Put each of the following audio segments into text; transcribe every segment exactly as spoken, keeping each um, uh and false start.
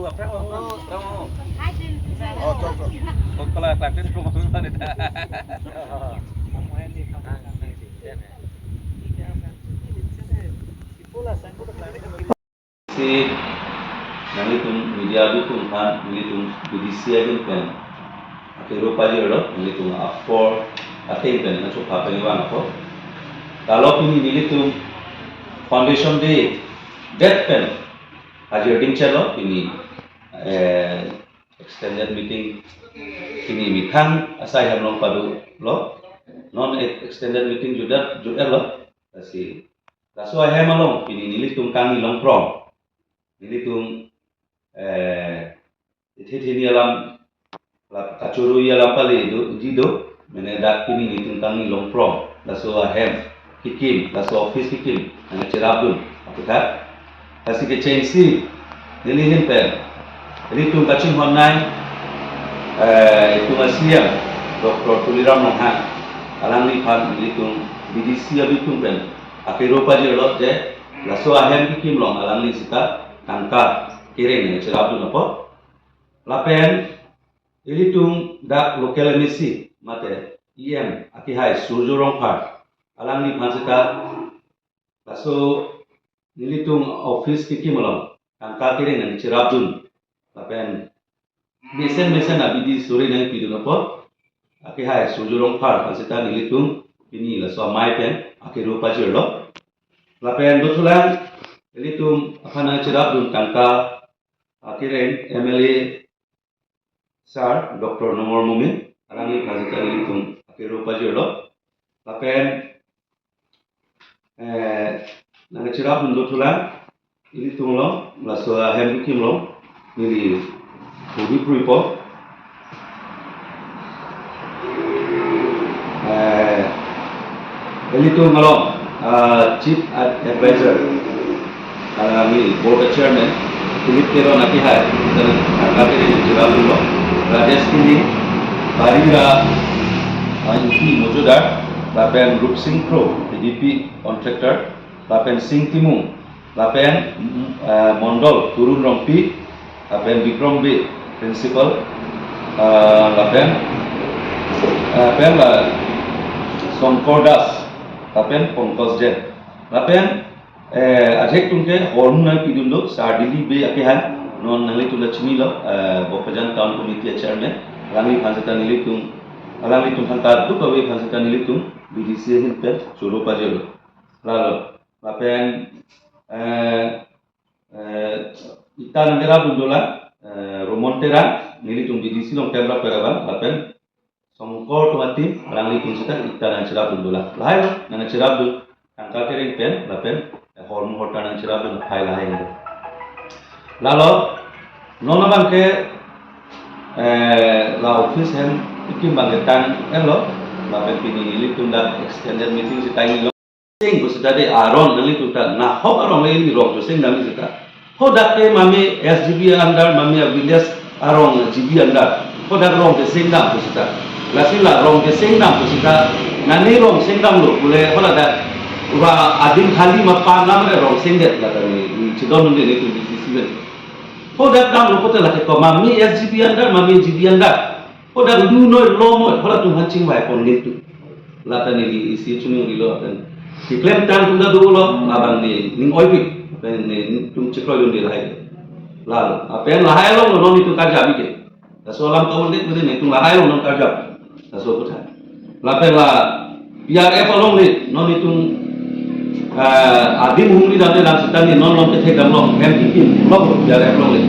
Si nanglitum media atum aphan nanglitum B D C ahin pen akero pajirlo, nanglitum apor ateng pen nangchopha pen vangpo. Lalo pini nanglitum Foundation Day det pen ajir dingchelo pini, eh, extended meeting pini methang asai ahem along padolo. Non extended meeting jutdet, jutlo. Lasi laso ahem along pini nelitum kangni longprong, nelitum, eh, ithi thini alam, la kachoro-i alam pale do, ji do, mane dak pini nelitum kangni longprong, laso ahem kekim, laso office kekim nangcherapdun aputhak. Lasi kechengsi neli ahin pen nelitum kachinghon nai, eh, itum a-C M Doctor Tuliram Ronghang, alangliphan nelitum B D C abitum pen akero pajirlo je laso ahem kekim along alangli seta tangka kereng nangcherapdun apot. Lapen ilitum dak local M A C mate E M akehai Surjo Rongphar, alangliphan seta laso nelitum office kekim along tangka kereng nangcherapdun lapen mesen mesen abidi suri nangpidun apot akehai Surjo Rongphar aphan seta nelitum pini laso amei pen akero pajirlo. Lapen dothulang ilitum aphan nangcherapdun tangka akereng M L A sir Doctor Nongol Momin, alangphan seta nelitum akero pajirlo. Lapen, eh, nangcherapdun dothulang ilitum along, laso ahem kekim along neli hudi pruipo. Eh, ilitum along, ah, Chief Ad-, Advisor, ah, ami board chairman Philip Teron akehai, dan akehai nangcherapdunlo, Rajesh Kini, Barira, ah, U P Mojudar, lapen Rupsing Kro, P D P contractor, lapen Sing Timung, lapen, mm, eh, Mondol Turun Rongpi, lapen Bikrom Bey, principal, eh, lapen, eh, pen la Songkor Das, lapen Pankaj Jain, lapen, eh, ajek atum ke hormu nangpidunlo, Sardili Bey akehai, non nanglitum ta chinilo, eh, Bokajan Town Committee chairman, alangliphan seta nelitum, alanglitum aphan kadokave aphan seta nelitum B D C ahin pen choro pajirlo. Lalo, lapen, eh, eh, ita nangcherapdunlo la, eh, Romon Terang, nelitum B D C along camera peraban, lapen Songkor atum atin, alanglitum seta ita nangcherapdunlo la. Lahai nangcherapdun, tangka kereng pen, lapen, eh, hormu hortar nangcherapdun, hai lahai. Lalo, non abangke, eh, la office hem kekim abangke tanglo, lapen pini nelitum dak extended meeting si tanglo. Sing ko seta de arong nanglitum ta nahok arong le ili rong choseng dam seta. Hadak ke mami S G B under, mami a village arong G B under. Hadak rong choseng dam ko seta. Lasi la rong choseng dam ko seta. Nani rong seng damlo pule hala dak. Uba adim khali ma pan lam le rong sengdet la tani. Ni chidon nunde ni tu B C C ben. Hadak damlo kote la ke ko mami S G B under, mami G B under. Hadak du noi lo moi, hala atum aphan chingvai pon nelitum. La tani isi chuning rilo pen. Keklem tang atum ta dolo, labang ne ning oipik, pen netum chekroidunde lahai. Lalo, lapen lahai along non netum karjap ke. Laso alam kawan det, netum lahai along non karjap. Laso aputhak. Lapen la P R F along le, non netum, eh, adim hum ni dam le dam seta ne non non kethek damlo, hem kekim lo P R F along le.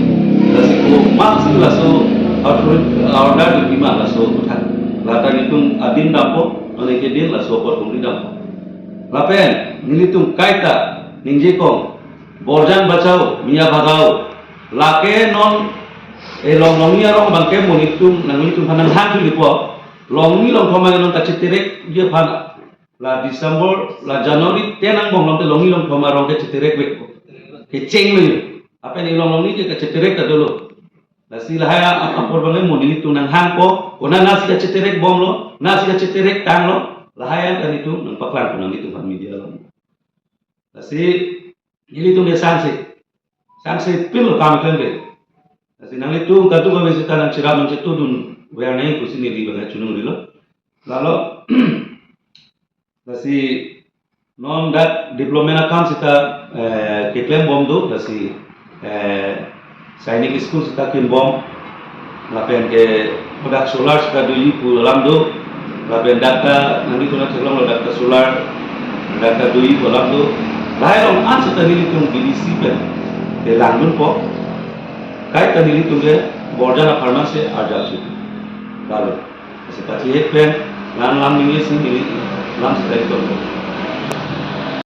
Lasi ko mak si laso authority, order di pima laso aputhak. La ta netum adim dampo, non ke din laso apor hum ni dampo. Lapen, nelitum kaita, ningje kong, Borjan Bachao, Miya Bhagao, lake non, eh, Longlongni arong abangke mo netum, nanglitum aphan nanghang thulipo, Longni Longthom ma non kachiterek dia aphan, la December, la January ten angbong along te Longni Longthom arong ke chiterek vek. Kecheng lo. Lapen e Longlongni ke kachiterek ta dolo. Lasi lahai a-, a-, apor abang mo nelitum nanghangpo. Konat nasi kachiterek bomlo, nasi kachiterek tanglo. Lahai an ta netum nangpaklang ko nanglitum aphan media along. Lasi nelitum ke sangse. Sangse pinlo kam klem ke. Lasi nanglitum kadokave seta nangcherap nangchetudun ver nangji pusi neli bang chonghongrilo. Lalo, lasi non dak development akam seta, eh, keklembom do, lasi, eh, Sainik School seta kimbom, lapen ke dak solar seta doji pu alam do, lapen dak ta nanglitum nangtheklonglo dak ta solar, dak ta doji pu alam do, lahai along an seta nelitum B D C pen, eh, langdunpo, kaita nelitum ke borjan apharman si arjap si. Lalo, seta chihek pen, lang lam ningje si neli, lam seta itum.